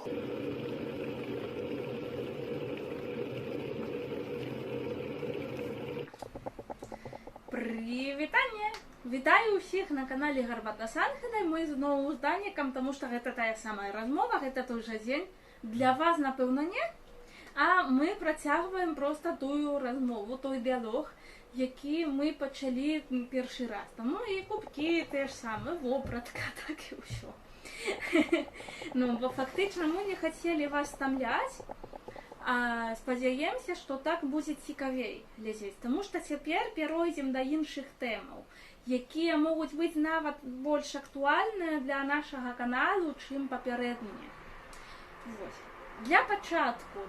Прывітанне! Вітаю ўсіх на канале Гарбата з Анхелай. Мы зноў з Данікам, таму што гэта тая самая размова, гэта той жа дзень. Для вас, напэўна, не. А мы працягваем проста тую размову, той дыялог, які мы пачалі першы раз. Таму і кубкі тыя ж самыя, вопратка, так і ўсё. Ну, бо фактычна мы не хацелі вас стамляць, а спадзяемся, што так будзе цікавей глядзець. Таму што цяпер перайдзем да іншых тэмаў, якія могуць быць нават больш актуальныя для нашага каналу, чым папярэднія. Вось. Для пачатку,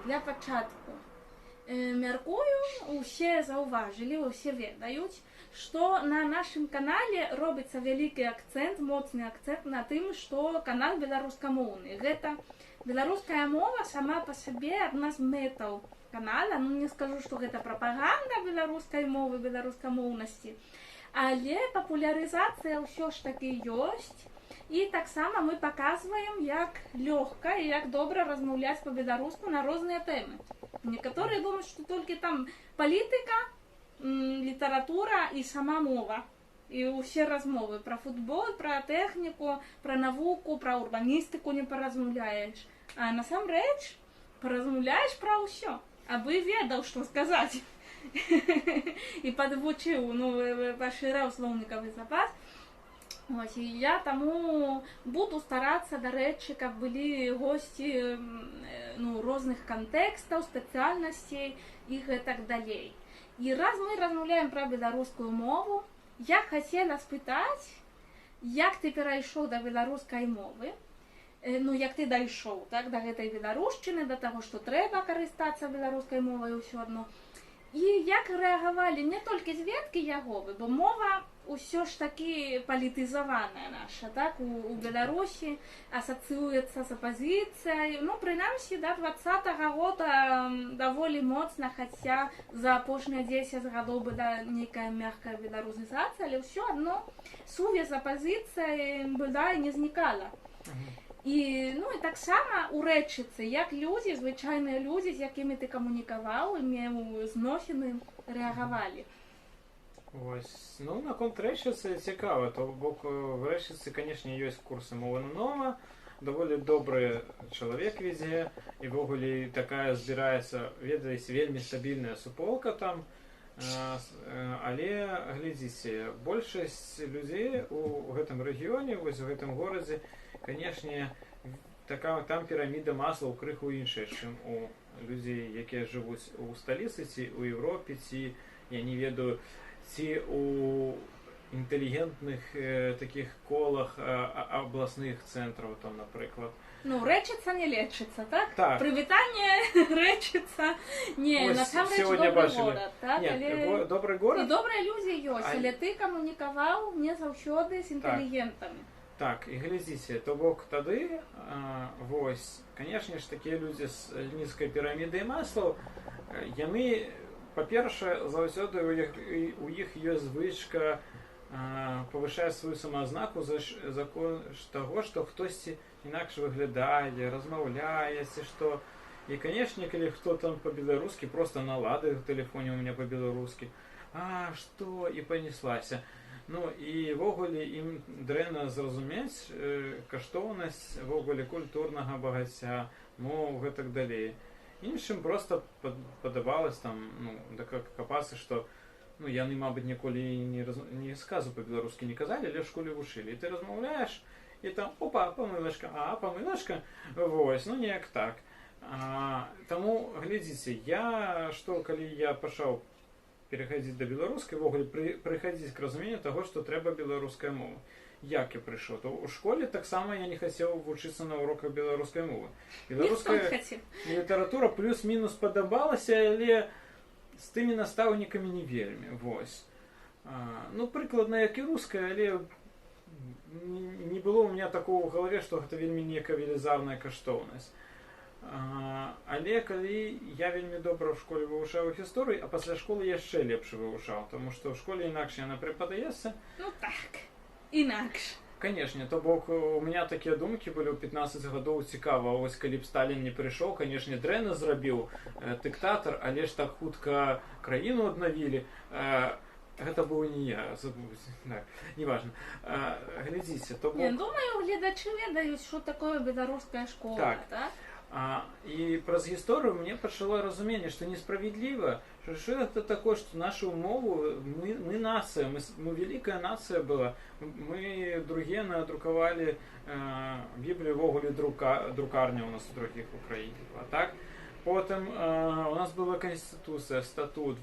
мяркую, усе заўважылі, усе ведаюць, што на нашым канале робіцца вялікі акцэнт, моцны акцэнт на тым, што канал беларускамоўны. Гэта беларуская мова сама па сабе адна з мэтаў канала. Ну, не скажу, што гэта прапаганда беларускай мовы, беларускамоўнасці, але папулярызацыя ўсё ж такі ёсць. І таксама мы паказваем, як лёгка і як добра размаўляць па-беларуску на розныя тэмы. Некаторыя думаюць, што толькі там палітыка, літаратура і сама мова. І ўсе размовы пра футбол, пра тэхніку, пра навуку, пра урбаністыку не паразмаўляеш. А насамрэч паразмаўляеш пра ўсё, абы ведаў, што сказаць. І падвучыў, ну, пашыраў слоўнікавы запас. Вось, і я таму буду старацца, дарэчы, каб былі госці ну, розных кантэкстаў, спецыяльнасцей і гэтак далей. І раз мы размаўляем пра беларускую мову, я хацела спытаць, як ты перайшоў да беларускай мовы, ну, як ты дайшоў, так, да гэтай беларушчыны, да таго, што трэба карыстацца беларускай мовай ўсё адно. І як рэагавалі не толькі зведкі Яговы, бо мова ўсё ж такі палітызаваная наша, так, у Беларусі асацыюецца з апазіцыяй, ну, прынамсі, да 20-го года даволі моцна, хаця за апошнія 10 гадоў была нейкая мягкая беларусізацыя, але ўсё адно сувязь з апазіцыяй была і не знікала. І, ну, і таксама у Рэчыцы, як людзі, звычайныя людзі, з якімі ты камунікаваў і меў зносіны, рэагавалі. Вось. Ну, наконт Рэчыцы цікава. То бок в Рэчыцы, канешне, ёсць курсы Мова Нанова, даволі добры чалавек вядзе, і ўвогуле такая збіраецца, ведаеце, вельмі стабільная суполка там. Але глядзіце, большасць людзей у гэтым рэгіёне, вось у гэтым горадзе, канешне, такая там піраміда Маслаў крыху іншая, чым у людзей, якія жывуць у сталіцы ці ў Еўропе, ці, я не ведаю, ці у інтэлігентных такіх колах абласных цэнтраў там, напрыклад. Ну, Рэчыца не лечыцца, так? Так. Прывітанне, Рэчыца. Не, Вось насамрэч сёння добры бачылі. горад, так? Не, але добры І горад. добрыя людзі ёсць, але ты камунікаваў не заўсёды з інтэлігентамі. Так, і глядзіце, то бок тады, вось, канешне ж, такія людзі з нізкай пірамідай Маслаў, яны, па-першае, заўсёды у іх ёсць звычка павышаць сваю самаазнаку за кошт таго, што хтосьці інакш выглядае, размаўляе, ці што. І, канешне, калі хто там па-беларускі, просто налады в тэлефоне у меня па-беларускі, а, што, і панеслася. Ну і ўвогуле ім дрэнна зразумець каштоўнасць увогуле культурнага багацця, моў, гэтак далей. Іншым просто падабалось там, ну, дакапацца, што, ну, яны, мабыць, ніколі не сказу па-беларускі не казалі, але ў школе вучылі. І ты размаўляеш, і там, опа, памылачка, а, памылачка, вось, ну, неяк так. Таму, глядзіце, я, што, калі я пачаў пераходзіць да беларускай, увогуле прыхадзіць к разуменню таго, што трэба беларуская мова. Як я прыйшоў? То ў школе таксама я не хацеў вучыцца на уроках беларускай мовы. Ніхто не Беларуская хацеў. літаратура плюс-мінус падабалася, але з тымі настаўнікамі не вельмі. Вось. Ну, прыкладна, як і руская, але не было у меня такого ў галаве, што гэта вельмі некая велізарная каштоўнасць. Але калі я вельмі добра ў школе вывучаў гісторыю, а пасля школы яшчэ лепш вывучаў, таму што ў школе інакш яна препадаецца. Ну так, інакш. Канешне, то бок у меня такія думкі былі ў 15 гадоў. Цікава, вось калі б Сталін не прыйшоў, канешне, дрэнна зрабіў, дыктатар, але ж так хутка краіну аднавілі. Гэта быў не я, забыў, так, неважно. Глядзіце, то Не, бок думаю, гледачы ведаюць, што такое беларуская школа, Так. так? І праз гісторыю мне пачало разуменне, што несправядліва, што это такое, што нашу мову, мы нацыя, мы вялікая нацыя была, мы другія надрукавалі Біблію, увогуле друкарня у нас у другіх у краіне была, так? Потым у нас была канстытуцыя, статут,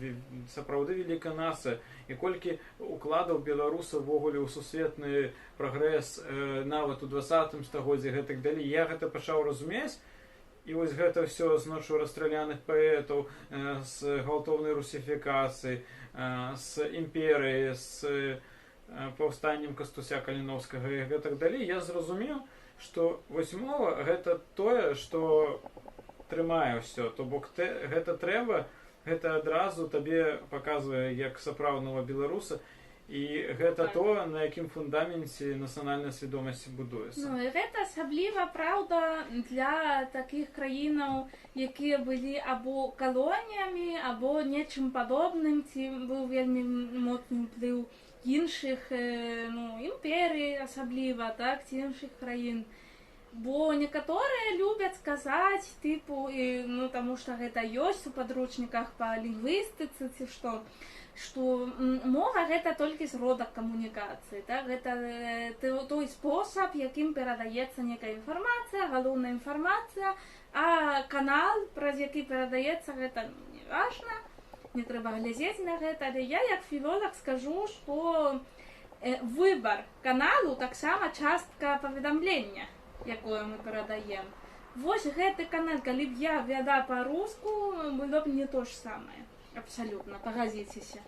сапраўды вялікая нацыя, і колькі укладаў беларусаў увогуле ў сусветны прагрэс, нават у 20 стагоддзі, гэтак далей. Я гэта пачаў разумець. І вось гэта ўсё з ноччу расстраляных паэтаў, з гвалтоўнай русіфікацыі, з імперыі, з паўстаннем Кастуся Каліноўскага і гэтак далей, я зразумеў, што вось мова гэта тое, што трымае ўсё. То бок гэта трэба, гэта адразу табе паказвае як сапраўднага беларуса, і гэта то, на якім фундаменце нацыянальная свядомасць будуецца. Ну, і гэта асабліва праўда для такіх краінаў, якія былі або калоніямі, або нечым падобным, ці быў вельмі моцны ўплыў іншых, ну, імперый асабліва, так, ці іншых краін. Бо некаторыя любяць сказаць, тыпу, і, ну, таму што гэта ёсць у падручніках па лінгвістыцы ці што, што мова гэта толькі сродак камунікацыі, так? Гэта той спосаб, якім перадаецца некая інфармацыя, галоўная інфармацыя, а канал, праз які перадаецца, гэта не важна, не трэба глядзець на гэта. Але я як філолаг скажу, што выбар каналу таксама частка паведамлення, якое мы перадаем. Вось гэты канал, калі б я вяла па-руску, было б не то ж самае. Абсалютна, пагадзіцеся.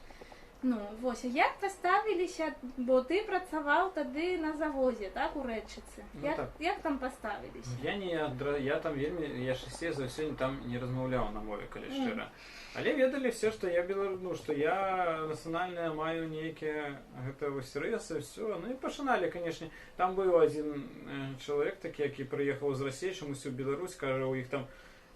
Ну, вось, а як паставіліся, бо ты працаваў тады на завозе, так, у Рэчыцы? Ну, Як, так. як там паставіліся? Я не адра... я там вельмі, я часцей за ўсё там не размаўляў на мове, калі шчыра. Але ведалі все, што я белар... ну, што я нацыянальная маю нейкія гэта вось рысы, всё. Ну і пачыналі, канешне. Там быў адзін чалавек такі, які прыехаў з Расіі чамусь у Беларусь, кажа, у іх там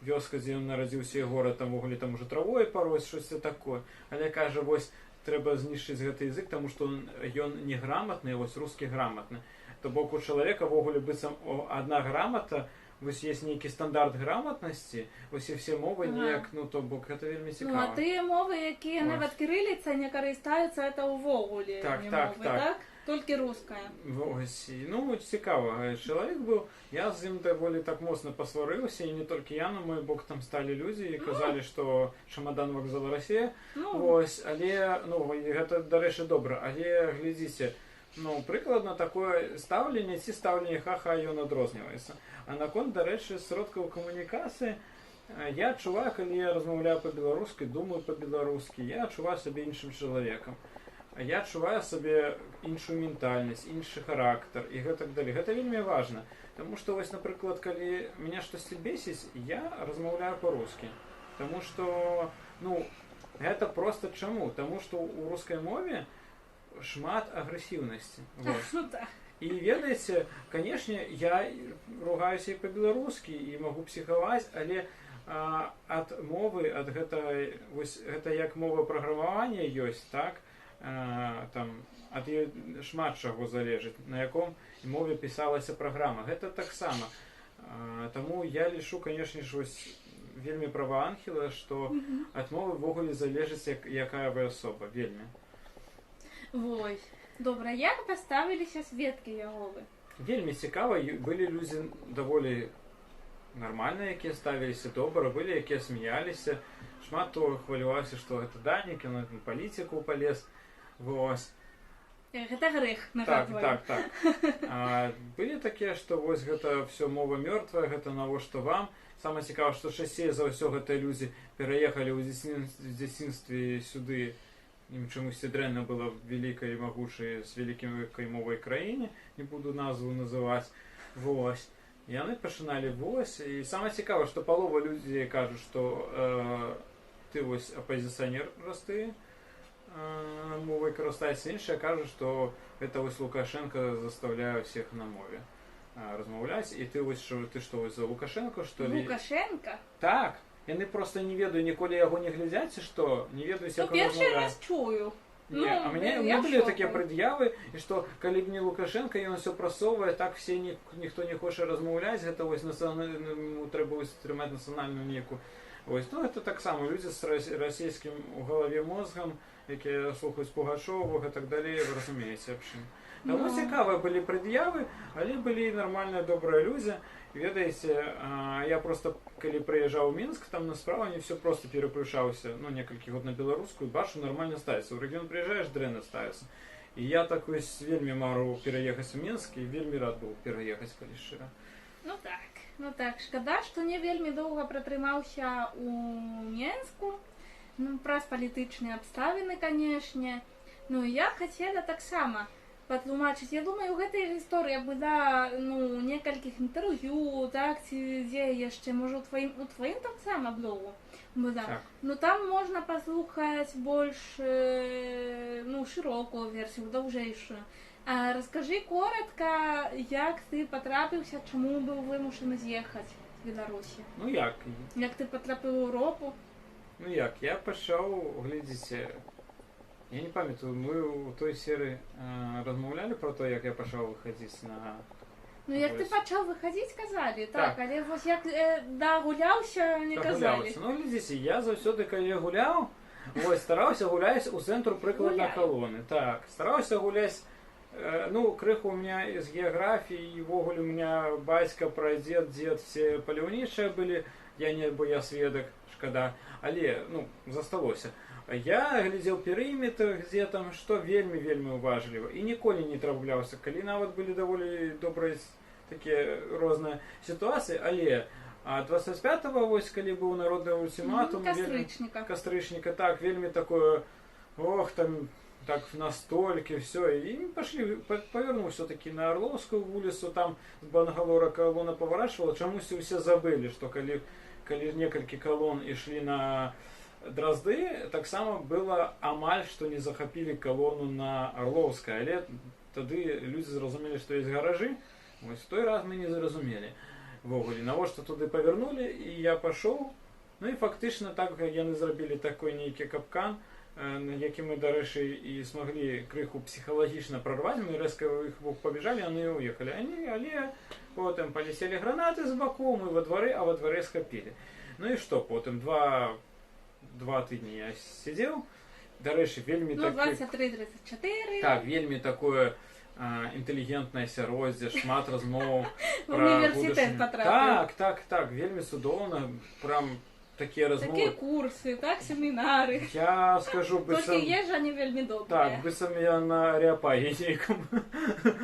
вёска, дзе ён нарадзіўся, і горад там увогуле там уже травой парос, штосьці такое. Але кажа, вось трэба знішчыць гэты язык, таму што ён неграмотны, вось рускі грамотны. То бок у чалавека увогуле быццам адна грамата, вось есть нейкі стандарт грамотнасці, вось і все мовы неяк, ну то бок гэта вельмі Ну, а цікава. тыя мовы, якія Вось. нават кірыліца не карыстаюцца, это ўвогуле не мовы, так? Толькі руская. Вось, і, ну, цікава, чалавек быў, я з ім даволі так моцна пасварыўся, і не толькі я, на мой бок там сталі людзі і казалі, што чамадан, вокзал, Расія. Ну, Вось, але, ну, і гэта, дарэчы, добра, але глядзіце, ну, прыкладна такое стаўленне ці стаўленне ха-ха, ён адрозніваецца. А наконт, дарэчы, сродкаў камунікацыі, я адчуваю, калі я размаўляю па-беларуску, думаю па-беларускі, я адчуваю сябе іншым чалавекам. Я адчуваю сабе іншую ментальнасць, іншы характар і гэтак далей. Гэта вельмі важна. Таму што вось, напрыклад, калі меня штосьці бесіць, я размаўляю па-рускі. Таму што, ну, гэта просто чаму? Таму што ў рускай мове шмат агрэсіўнасці. Вось. Ну, так. І ведаеце, канешне, я ругаюся і па-беларускі і магу псіхаваць, але ад мовы, ад гэтай, вось, гэта як мова праграмавання ёсць, так? Там ад ёй шмат чаго залежыць, на яком мове пісалася праграма. Гэта таксама. Таму я лічу, канешне ж, вось, вельмі права Анхела, што ад мовы ўвогуле залежыць, якая вы асоба, вельмі. Вось. Добра, як паставіліся сведкі Яговы? Вельмі цікава, былі людзі даволі нармальныя, якія ставіліся добра, былі, якія смяяліся. Шмат хто хвалюваўся, што гэта Данік, ён на палітыку палез. Вось. Гэта грэх, Так, нагадваю. так. Былі такія, што вось гэта всё мова мёртвая, гэта навошта вам. Самае цікавае, што часцей за ўсё гэтыя людзі пераехалі ў дзяцінстве сюды, ім чамусьці дрэнна было в вялікай і магучай з вялікай мовай краіне, не буду назву называць. Вось. Яны пачыналі вось. І самае цікавае, што палова людзей кажуць, што ты вось апазіцыянер раз ты мовай карыстаецца, іншыя кажуць, што гэта вось Лукашенко заставляе ўсіх на мове размаўляць, і ты вось што, ты што, вось за Лукашенко, что ли? Лукашенко? Так, яны просто не ведаюць, ніколі яго не глядзяць, ці што, не ведаюць, Ну, як он першы размаўляе. раз чую. Не, Ну, а мне, у я меня были в такія шоку. прад'явы, і што калі б не Лукашенко, ён все прасоўвае, так все ніхто не хоча размаўляць, гэта вось трэба вось трымаць нацыянальную нейкую. Вось, ну, это таксама людзі з расійскім у галаве мозгам, якія слухаюць Пугачову і так далей, вы разумееце, аб чым. Таму Ну. цікавыя былі прад'явы, але былі і нармальныя добрыя людзі. Ведаеце, я просто калі прыязджаў у Мінск, там на справу не все просто пераключаўся, ну, некалькі год на беларускую, бачу, нармальна ставіцца. У рэгіён прыязджаеш, дрэнна ставіцца. І я так вось вельмі мару пераехаць у Мінск і вельмі рад быў пераехаць, калі шчыра. Ну так, ну так, шкада, што не вельмі доўга пратрымаўся у Менску, ну, праз палітычныя абставіны, канешне. Ну, і я хацела таксама патлумачыць. Я думаю, гэтая гісторыя была, ну, некалькіх інтэрв'ю, так, ці дзе яшчэ, можа, у тваім таксама блогу была. Так. Ну, там можна паслухаць больш, ну, шырокую версію, даўжэйшую. А раскажы коратка, як ты патрапіўся, чаму быў вымушаны з'ехаць з Беларусі? Ну як? Як ты патрапіў у Еўропу? Ну як, я пачаў, глядзіце, я не памятаю, мы ў той серыі размаўлялі про то, як я пачаў выхадзіць на. Ну, як ты Вось. пачаў выхадзіць, казалі, так, Так. але вось як дагуляўся, не казалі. Дагуляўся. Ну, глядзіце, я заўсёды, калі гуляў, вось, стараўся гуляць у цэнтру прыкладна Гуляй. калоны. Так, стараўся гуляць, ну, крыху у меня з геаграфіі, і ўвогуле у меня бацька, прадзед, дзед, все паляўнічыя былі, я не, бо я сведак, шкада, але, ну, засталося. Я глядзеў перыметр, где там што, вельмі, вельмі уважліва і ніколі не трапляўся, калі нават былі даволі добрыя такія розныя сітуацыі, але 25-го вось, калі быў народны ультыматум, вельмі Кастрычніка. Кастрычніка, так, вельмі такое, ох, там так настолько все, и пошли, повернул все-таки на Орловскую вуліцу, там з Бангалора колонна поворачивала, чамусь усе забыли, что калі некалькі колон ішлі на Дразды, таксама было амаль што не захапілі калону на Орловскай, але тады людзі зразумелі, што есть гаражы, вось в той раз мы не зразумелі увогуле, навошта туды павярнулі, і я пашоў, ну і фактычна так яны зрабілі такой нейкі капкан, на які мы, дарэчы, і смаглі крыху псіхалагічна прорваць, мы рэзка ў іх бок пабежалі, яны уехалі. Они, але потым палецелі гранаты з баку, мы во двары, а во дварэ схапілі. Ну і што потым 2 тыдні я сидзеў, дарэчы, вельмі Ну, такі 23-34. Так, вельмі такое інтэлігентнае асяроддзе, шмат размоў В пра універсітэт будучыню. патрапіў. Так, вельмі цудоўна, прям такія размовы. Такія курсы, так, семінары. Я скажу, быццам. Толькі ежа не вельмі добрая. Так, быццам я на Ареапаге нейкам.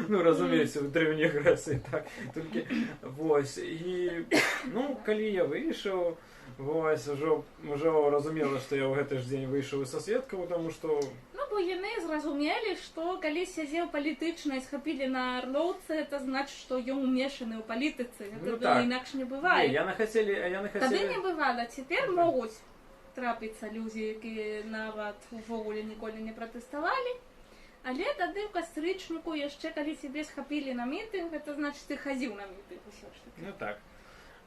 Ну, разумееце, в Древней Грэцыі, так. Толькі, вось, і, ну, калі я выйшаў, вось, ужо разумела, што я ў гэты ж дзень выйшаў са сведкаў, таму што Ну, бо яны зразумелі, што калі сядзеў палітычна і схапілі на Арлоўцы, это значит, што ён умешаны ў палітыцы. Гэта Ну, было так. інакш не Не, бывае. яны хацелі, а яны Тады хацелі. не бывала, цяпер могуць трапіцца людзі, якія нават увогуле ніколі не пратэставалі. Але тады ў кастрычніку яшчэ калі цябе схапілі на мітынг, это значит, ты хадзіў на мітынг усё ж такі. Ну так.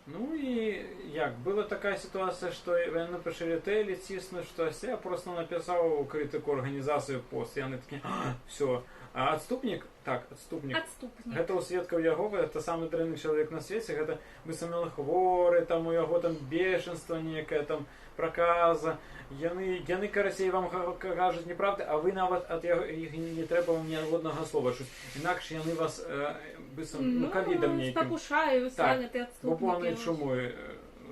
Ну і як, была такая сітуацыя, што яны пачалі тэлі ціснуць, што я просто напісаў крытыку арганізацыі пост, яны такі: все. А адступнік, так, адступнік. Адступнік. Гэта ў сведкаў яго, это самы дрэнны чалавек на свеце, гэта быццам ён хворы, там у яго там бешенство некае, там праказа. Яны, карацей, вам кажуць неправды, а вы нават ад яго, іх не трэба вам ні аднаго слова чуць. Інакш яны вас быццам ну, кавідам нейкім. Спакушаюць, Так, так, гэты Бубоны адступнікі. чумой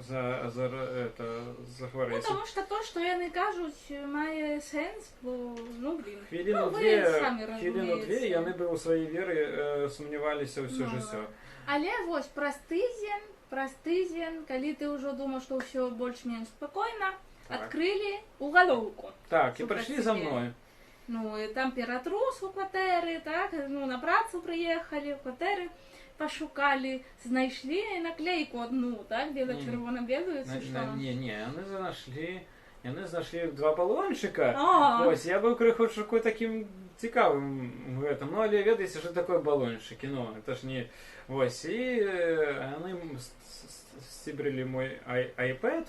за это Ну, захварэць. таму што то, што яны кажуць, мае сэнс, бо, ну, блин. Хвіліну Ну, вы две, самі хвіліну две разумееце. яны бы ў сваёй веры сумняваліся ўсё Ну, жыццё. Але вось праз тыдзень, калі ты ўжо думаў, што ўсё больш-менш спакойна, Так. адкрылі угалоўку. Так, і Супраць прыйшлі за цябе. мной. Ну, і там ператрус у кватэры, так, ну, на працу прыехалі, у кватэры пашукалі, знайшлі наклейку одну, так, бела-чырвона-белую, ці што? Не, не, яны знайшлі. Яны знайшлі два балончыка. А, Вось, я быў крыху шоку такім цікавым гэтым. Ну, але ведаеце, што такое балончыкі, ну, это ж не... Вось, і яны сцібрылі мой iPad,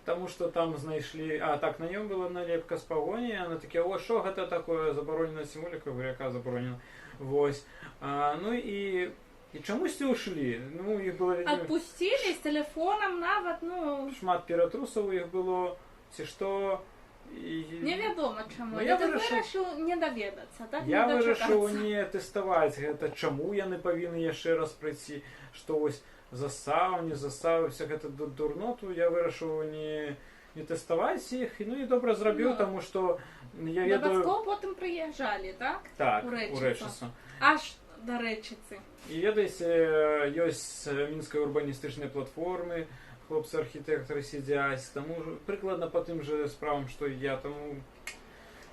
таму што там знайшлі... А, так, на нём была налепка з Пагоні, яны такія: «О, што гэта такое, забароненая сімволіка?» Говорю: «Яка забаронена?» Вось. А, ну і чамусьці ушли. Ну, іх было вельмі Отпустили з телефоном нават, ну, шмат ператрусаў у іх было, ці што... І... Невядома чаму. Ну, я Але ты вырашыў- вырашыў не даведацца, так? Я Не вырашыў дачакацца. не тэставаць гэта, чаму яны павінны яшчэ раз прыйсці, што вось засаў, не засаў, вся гэта дурноту я вырашыў не тэставаць іх, ну і добра зрабіў, Ну, таму што я Да ведаю. бацькоў потым прыязджалі, так? Так, у у Рэчыцу. Рэчыцу. Аж да Рэчыцы. І ведаеце, ёсць мінскай урбаністычнай платформы, хлопцы архітэктары сядзяць, таму ж прыкладна па тым жа справам, што і я, таму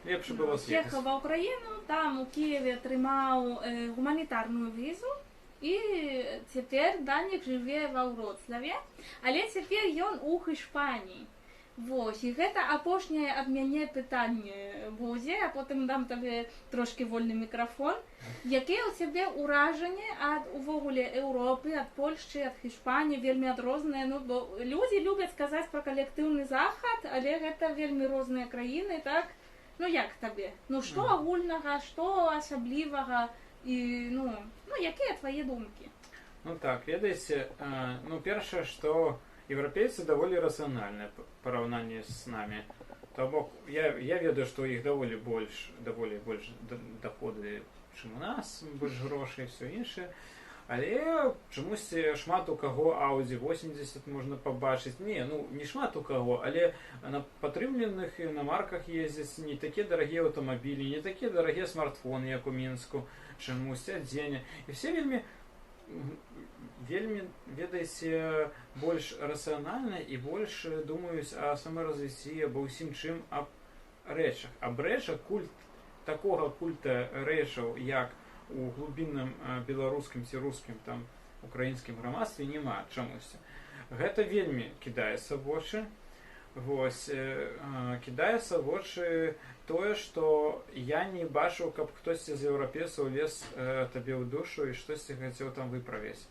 лепш было з'ехаць. Ехаў ва Украіну, там у Кіеве атрымаў гуманітарную візу і цяпер Данік жыве ва Ўроцлаве, але цяпер ён у Іспаніі. Вось, і гэта апошняе ад мяне пытанне будзе, а потым дам табе трошкі вольны мікрафон. Якія ў цябе ўражанні ад увогуле Еўропы, ад Польшчы, ад Іспаніі, вельмі адрозныя, ну, бо людзі любяць сказаць пра калектыўны захад, але гэта вельмі розныя краіны, так? Ну як табе? Ну што агульнага, што асаблівага і ну якія твае думкі? Ну так, ведаеце, ну першае, што еўрапейцы даволі рацыянальныя параўнанні з намі. То бок я ведаю, што ў іх даволі больш доходы, чым у нас, больш грошай і все іншае. Але чамусьці шмат у каго Audi 80 можна пабачыць. Не, ну не шмат у каго, але на падтрымленых інамарках ездзяць, не такія дарагія аўтамабілі, не такія дарагія смартфоны, як у Мінску, чамусьці адзенне. І все вельмі, ведаеце, больш рацыянальна і больш думаюць о самаразвіцці, або ўсім чым аб рэчах. Аб рэчах культ такога культа рэчаў, як у глубінным беларускім ці рускім там украінскім грамадстве, няма чамусьці. Гэта вельмі кідаецца в вочы. Вось, кідаецца в вочы тое, што я не бачыў, каб хтосьці з еўрапейцаў лез табе ў душу і штосьці хацеў там выправіць.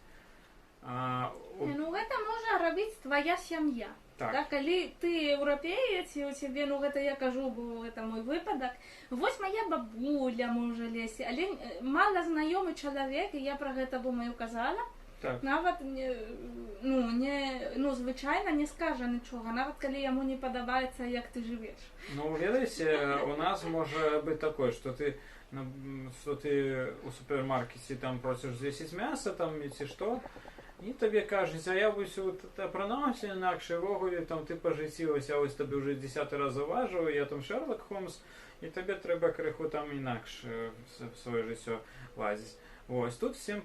Не, ну гэта можа рабіць твоя сям'я. Так. Да, калі ты еўрапеец і у цябе, ну гэта я кажу, бо гэта мой выпадак. Вось моя бабуля можа лезці, але мала знаёмы чалавек, і я пра гэта думаю казала. Нават не, ну, не, ну, звычайна не скажа нічога, нават калі яму не падабаецца, як ты жывеш. Ну, ведаеце, у нас можа быць такое, что ты у супермаркете там просишь взвесить мясо там ці што, і табе кажуць: «А я вось от апранаўся інакш, і ўвогуле там ты па жыцці ось, я ось табе уже 10-ы раз заўважыў, я там Шерлок Холмс, і табе трэба крыху там інакш в сваё жыццё лазіць». Вось, тут всем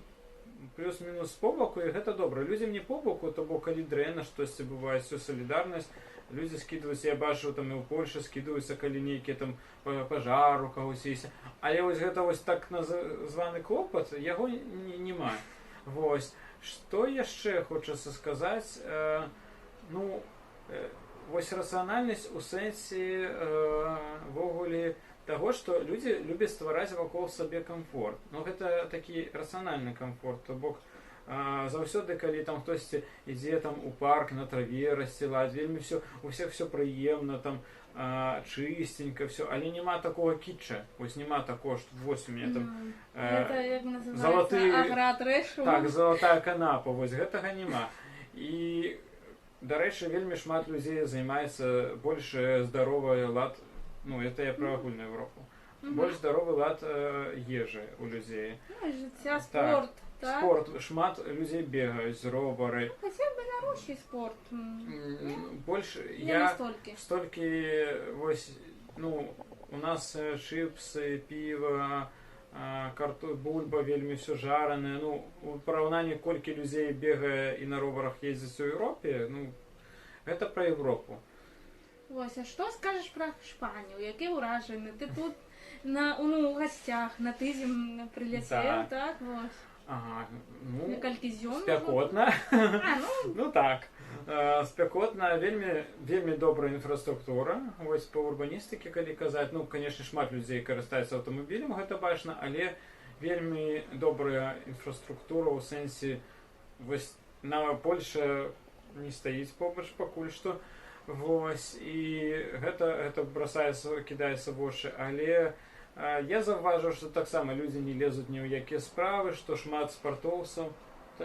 плюс-мінус по боку, і гэта добра. Людзям не по боку, то бок калі дрэнна штосьці бывае, всю салідарнасць, людзі скідваюцца, я бачыў там і ў Польшы скідваюцца, калі нейкі там пажар у кагось есть. Але вось гэта вось так званы клопат, яго няма. Вось. Што яшчэ хочацца сказаць, ну, вось рацыянальнасць у сэнсе увогуле таго, што людзі любяць ствараць вакол сабе камфорт. Ну, гэта такі рацыянальны камфорт, то бок заўсёды, калі там хтосьці ідзе там у парк на траве рассцілаць, вельмі все у всех все прыемна там, чистенько все, але няма такого кітча, вось няма такого, што вось у меня там Ну, гэта як называецца, агратрэшу. Так, залатая канапа, вось гэтага няма. І, дарэчы, вельмі шмат людзей займаецца больш здаровы лад, ну, это я пра агульную Европу. Больш здаровы лад ежы у людзей. Ну, і жыцця, спорт, так? Спорт, шмат людзей бегаюць, ровары. Хаця в Беларусі спорт Больш не я настолькі. столькі вось, ну, у нас чыпсы, піва, бульба вельмі все жараная. Ну, у параўнанні, колькі людзей бегае і на роварах ездзіць у Еўропе, ну, гэта пра Европу. Вось, а што скажаш пра Іспанію? Якія ўражанні? Ты тут ну, у гасцях на тыдзень прыляцеў, так? Вось. Ага, ну, Некалькі дзён. Спякотна. А, ну, Ну так. Спякотна, вельмі, вельмі добрая інфраструктура. Вось па урбаністыцы, калі казаць, ну, конечно, шмат людзей карыстаюцца аўтамабілем, гэта бачна, але вельмі добрая інфраструктура ў сэнсе, вось на Польша не стаіць побач пакуль што. Вось, і гэта бросаецца, кідаецца вочы, але я заўважыў, што таксама людзі не лезуць ні ў якія справы, што шмат спартоўцаў.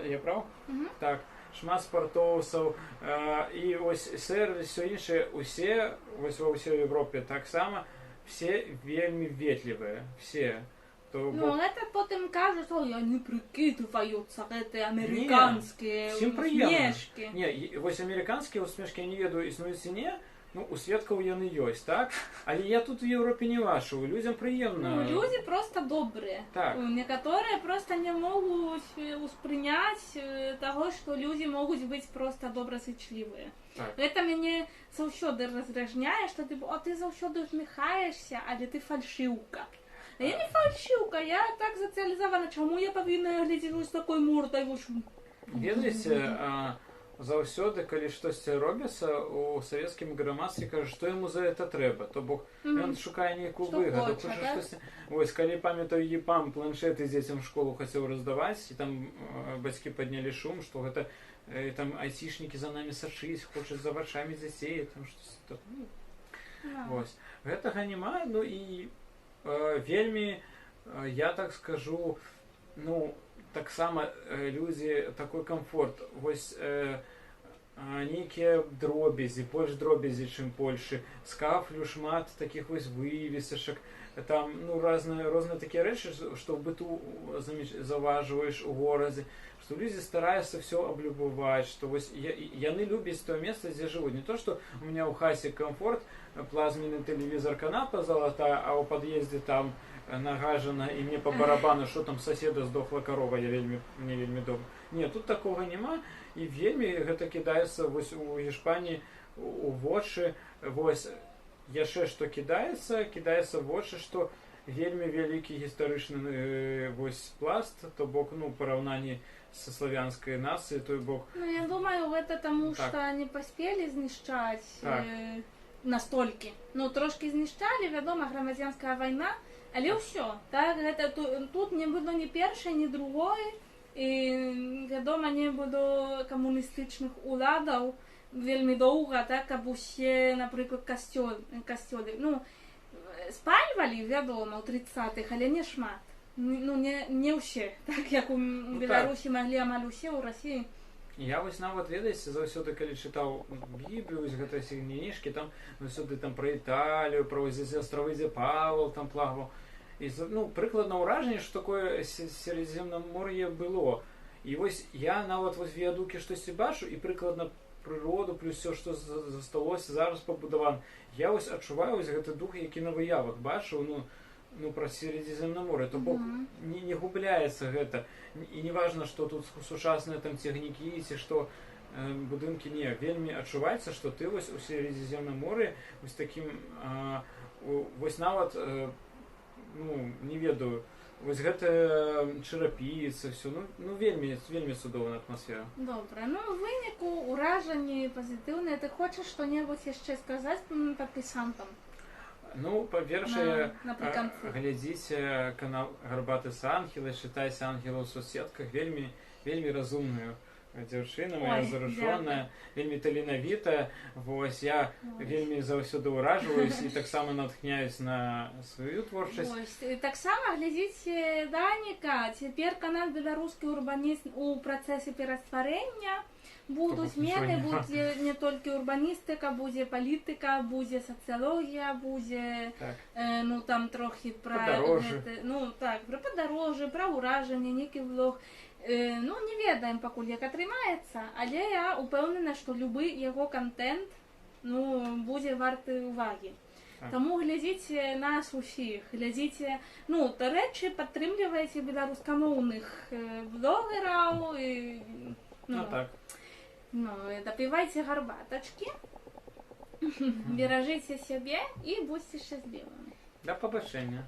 Я прав? Мгм. Так, шмат спартоўцаў, і ось сервіс, все іншае, усе, вось ва ўсёй Европе таксама, все вельмі ветлівыя, все. То Ну, бок, гэта потым кажуць, ой, яны прыкідваюцца, гэтыя амерыканскія Всім прыемна. усмешкі. Не, вось амерыканскія усмешкі, я не ведаю, існуюць ці не, ну, у сведкаў яны ёсць, так? Але я тут у Еўропе не бачыў, людзям прыемна. Ну, людзі проста добрыя. Так. Ну, некаторыя проста не могуць успрыняць таго, што людзі могуць быць проста добразычлівыя. Так. Гэта мяне заўсёды раздражняе, што ты, а ты заўсёды усміхаешся, але ты фальшыўка. А я не фальшыўка, я так сацыялізавана. Чаму я павінна глядзець вось такой мордай вось? Ведаеце, заўсёды, калі штосьці робіцца у савецкім грамадстве, кажа, што яму за это трэба. То бок ён шукае нейкую Што выгаду, хоча, хоча так? штосьці. Вось калі памятаю, ЕПАМ планшеты дзецям в школу хацеў раздаваць, і там бацькі паднялі шум, што гэта там айцішнікі за намі сачыць, хочуць за вачамі дзяцей, там штось там, ну, Ну. вось. Гэтага няма, ну і вельмі, я так скажу, ну, таксама людзі такой камфорт. Вось нейкія дробязі, больш дробязі, чым Польшы. З кафлю шмат такіх вось вывесачак, там, ну, розныя такія рэчы, што ў быту заўважваеш у горадзе, што людзі стараюцца все аблюбаваць, што вось яны любяць тое месца, дзе жывуць. Не то, што у меня ў хаце камфорт, плазменны тэлевізор, канапа залатая, а ў пад'ездзе там нагажана, і мне по барабану, што там соседа здохла карова, мне вельмі добра. Не, тут такога няма, і вельмі гэта кідаецца вось у Іспаніі у вочы. Вось яшчэ што кідаецца в вочы, што вельмі вялікі гістарычны вось пласт, то бок, ну, параўнанні са славянскай нацыяй, той бок. Ну, я думаю, гэта таму, Так. што не паспелі знішчаць Так. Настолькі. Ну, трошкі знішчалі, вядома, грамадзянская вайна, але ўсё. Так, гэта тут не было ні першай, ні другой, і, вядома, не было камуністычных уладаў вельмі доўга, так, каб усе, напрыклад, касцёлы. Ну, спальвалі, вядома, ў 30-х, але не шмат. Ну, не ўсе, так як у Ну, Беларусі маглі амаль усе, ў Расіі. Я вось нават, ведаеце, заўсёды, калі чытаў Біблію, вось гэтыя усе кніжкі, там заўсёды там пра Італію, пра вось эти астравы, дзе Павел там плаваў. І ну, прыкладна ўражанне, што такое Серадземнамор'е было. І вось я нават вось віядукі штосьці бачу і прыкладна прыроду, плюс все, што засталося зараз пабудавана. Я вось адчуваю вось гэты дух, які на выявах бачыў, ну пра Серадземнамор'е, то бок не губляецца гэта. І не важна, што тут сучасныя там цягнікі ці што будынкі, не, вельмі адчуваецца, што ты вось у Серадземным моры вось такім вось нават ну, не ведаю, вось гэта чарапіца, все, ну вельмі, вельмі цудоўная атмасфера. Добра, ну у выніку ўражанні пазітыўныя. Ты хочаш што-небудзь яшчэ сказаць падпісантам? Ну, па-першае, Напрыканцы. Глядзіце канал Гарбаты с Ангелай, чытайце Ангела ў соцсетках, вельмі, вельмі разумную дзяўчына, моя Ой, заручоная, вельмі таленавітая. Вось я Ой. вельмі заўсёды ўражваюсь і таксама натхняюсь на сваю творчасць. Вось. І таксама глядзіце Даніка. Цяпер канал «Беларускі урбаніст» у працэсе перастварэння. Будуць То бок нічога змены, няма. будзе не толькі урбаністыка, будзе палітыка, будзе сацыялогія, будзе Так. Ну там трохі пра Падарожжы. гэты, ну так, пра падарожжы, пра ўражанне, нейкі влог. Ну не ведаем пакуль, як атрымаецца, але я упэўнена, што любы яго кантэнт, ну, будзе варты ўвагі. Так. Таму глядзіце нас усіх, глядзіце, ну, дарэчы, падтрымлівайце беларускамоўных блогераў і, ну, Ну, так. ну, і дапівайце гарбатачкі, беражыце сябе і будзьце шчаслівымі. Да пабачэння.